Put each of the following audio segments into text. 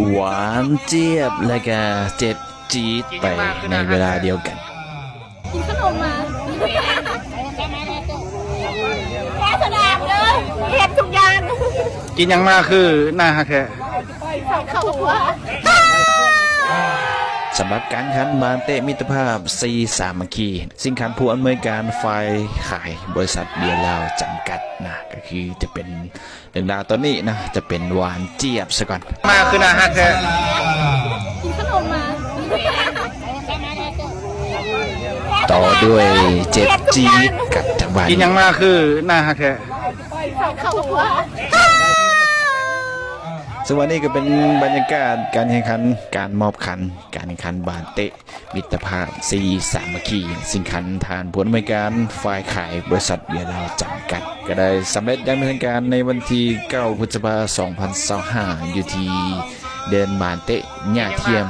ຫວານຈຽບ ແລະກະເຈັບຈີດໄປໃນເວລາດຽວກັນ. ກິນຂະໜົມມາ ແກ້ສະໜາມເດີ ເຮັດທຸກຢ່າງ. ກິນຫຍັງມາຄືໜ້າຮັກແທ້? ເຂົ້າຄົວ. ສຳລັບການແຂ່ງຂັນບານເຕະມິດຕະພາບສີ່ສາມັກຄີ ຊິງຂັນຜູ້ອຳນວຍການຝ່າຍຂາຍ ບໍລິສັດເບຍລາວຈຳກັດນະ ກໍຄືຈະເປັນ ເລື່ອງລາວຕອນນີ້ນະ ຈະເປັນຫວານຈຽບຊະກ່ອນ. ມາຄືໜ້າຮັກແທ້? ກິນຂະໜົມມາ ຕໍ່ດ້ວຍເຈັບຈີດກັບຈັງຫວະ ກິນຫຍັງມາຄືໜ້າຮັກແທ້? ເຂົ້າຄົວ. ເຊິ່ງວ່ານີ້ກໍເປັນບັນຍາກາດການແຂ່ງຂັນ ການມອບຂັນ ການແຂ່ງຂັນບານເຕະ ມິດຕະພາບສີ່ສາມັກຄີ ຊິງຂັນທ່ານຜູ້ອຳນວຍການຝ່າຍຂາຍ ບໍລິສັດເບຍລາວຈຳກັດ ກໍໄດ້ສຳເລັດຢ່າງເປັນທາງການໃນວັນທີເກົ້າ ພຶດສະພາ ສອງພັນຊາວຫ້າ ຢູ່ທີ່ເດີ່ນບານເຕະຫຍ້າທຽມ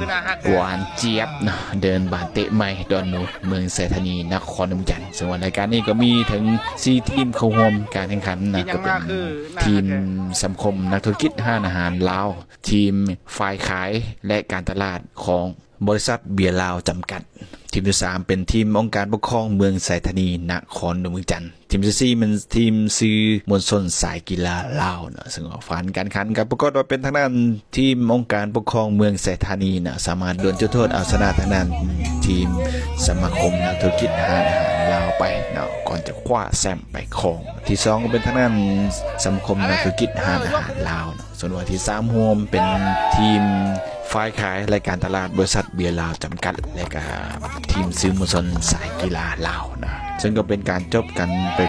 ຫວານຈຽບເນາະ ເດີ່ນບານເຕະໃໝ່ດອນໜູ ເມືອງໄຊທານີ ນະຄອນຫຼວງວຽງຈັນ. ເຊິ່ງວ່າລາຍການນີ້ກໍມີເຖິງສີ່ທີມເຂົ້າຮ່ວມການແຂ່ງຂັນນະ ກໍເປັນທີມສະມາຄົມນັກທຸລະກິດຮ້ານອາຫານລາວ, ທີມຝ່າຍຂາຍ ແລະ ການຕະຫຼາດຂອງ ບໍລິສັດເບຍລາວຈຳກັດ. ທີມທີສາມເປັນທີມອົງການປົກຄອງເມືອງໄຊທານີ ນະຄອນຫຼວງວຽງຈັນ. ທີມທີສີ່ແມ່ນທີມສື່ມວນຊົນສາຍກິລາລາວເນາະ. ເຊິ່ງວ່າຜົນການແຂ່ງຂັນກໍປາກົດວ່າເປັນທາງດ້ານທີມອົງການປົກຄອງເມືອງໄຊທານີເນາະ ສາມາດດວນຈຸດໂທດເອົາຊະນະທາງດ້ານທີມສະມາຄົມນັກທຸລະກິດຮ້ານອາຫານລາວໄປເນາະ ກ່ອນຈະຄວ້າແຊ້ມໄປຄອງ. ທີສອງກໍເປັນທາງດ້ານສະມາຄົມນັກທຸລະກິດຮ້ານອາຫານລາວເນາະ. ສ່ວນວ່າທີສາມຮ່ວມເປັນທີມຝ່າຍຂາຍ ແລະ ການຕະຫຼາດ ບໍລິສັດເບຍລາວຈຳກັດ ແລະ ກະທີມສື່ມວນຊົນສາຍກິລາລາວນະ. ເຊິ່ງກໍເປັນການຈົບກັນໄປ